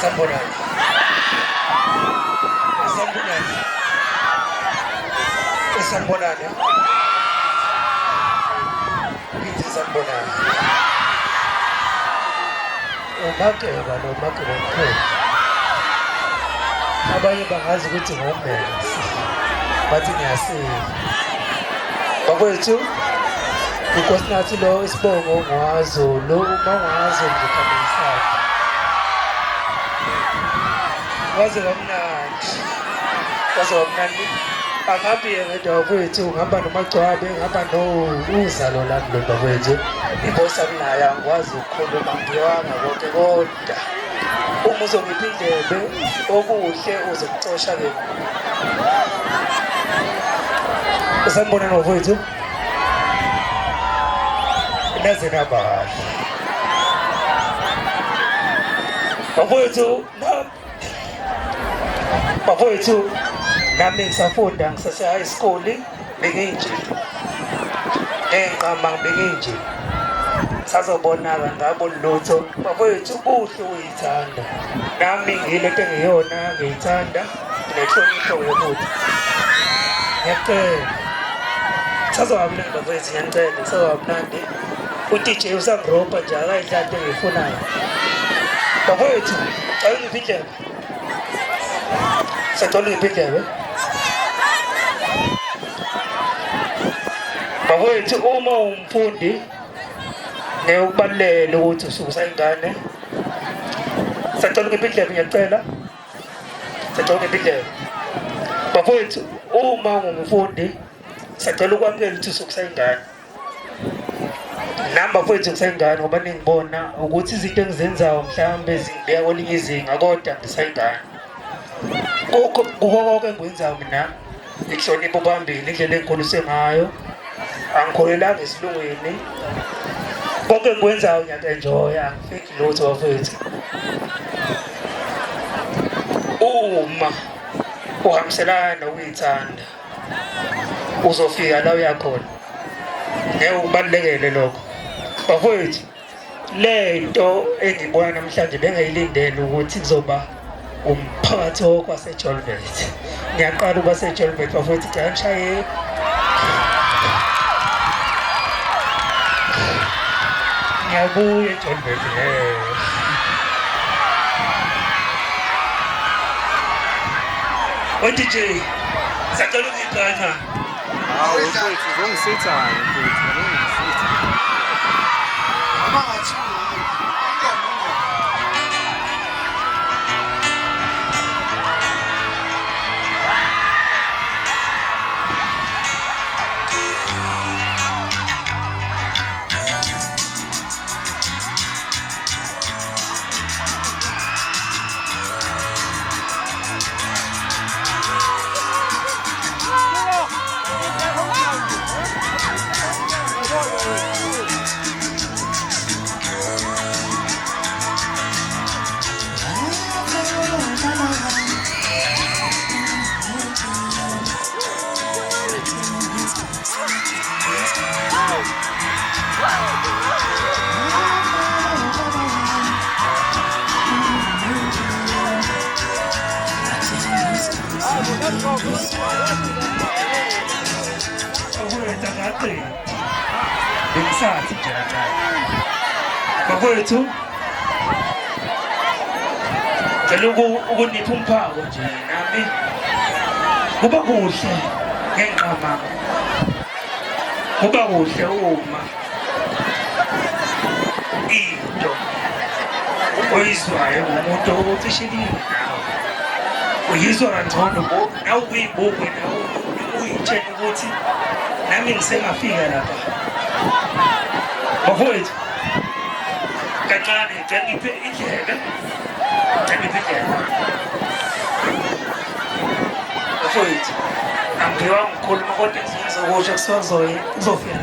Sanibonani. Sanibonani. Sanibonani. Ngithi sanibonani. Umakeba lo makeba omkhulu. Abanye bangazi ukuthi ngombese. Bathi ngiyasika. Bakwethu uNkosinathi lo isibongo ngwaZulu uma ungaZulu ngikhambisana. Waze wamnandi. Waze wamnandi. Angihambi ngedwa bakwethu, ngihamba nomagcwabe, ngihamba no uzalo lami lo bakwethu. Inkosi anginayo angikwazi ukukhuluma ngiwanga konke kodwa uma uzongipha indlebe okuhle uzokucosha ke. Sanibonani bafowethu. Naze nabahle. Bafowethu, bafowethu nami ngisafunda ngisase high school benginje. Ngenqama benginje. Sazobonaka ngabo lutho. Bafowethu kuhle ukuyithanda. Nami ngilento engiyona ngiyithanda nenhlonipho ke futhi. Ngiyacela. Sazoba mnandi bafowethu ngiyanicela sazoba mnandi. U-DJ usangirobha nje akayidlali into engiyifunayo. Bafowethu, cela ungiphe indlebe. Sacela ungiphe indlebe. Bafowethu uma umfundi ngeke ukubalulele ukuthi usuke usayingane. Sacela ungiphe indlebe ngiyacela. Sacela ungiphe indlebe. Bafowethu uma ungumfundi sacela ukwamukela ukuthi usuke usayingane. Nami bafowethu ngisayingane ngoba ningibona ukuthi izinto engizenzayo mhlawumbe zingibeka kwelinye izinga kodwa ngisayingane. Kukho konke engikwenzayo mina ngihlonipha phambili indlela engikhuliswe ngayo angikholelanga esilungwini konke engikwenzayo ngiyaku-enjoya angifiki lutho bafowethu. Uma uhambiselana nokuyithanda uzofika la uyakhona ngeke ukubalulekele lokho bafowethu. Le nto engibona namhlanje bengayilindele ukuthi kuzoba umphakathi wonke waseJolbert. Ngiyaqala ukuba seJolbert bafowethu, cha ngishaye ngiyabuya eJolbert We DJ, sacela ukuyiphatha. Hawu mfowethu uzongisitha-ke mfowethu, uzongisitha. Noma ngathiwa ingoma ingoma. Bafowethu angaqini. Bengisathi nje kancane. Bafowethu cela ukunipha umphako nje nami kuba kuhle ngenqama kuba kuhle uma into oyizwayo ngomuntu ocishelile nawe uyizwa kangcono nawe uyibuke nawe uyitshela ukuthi nami ngisengafika lapha bafowethu kancane cela ngiphe indlebe cela ngiphe indlebe bafowethu angiphiwanga ukukhuluma kodwa ngizokusho kusuka kuzofika.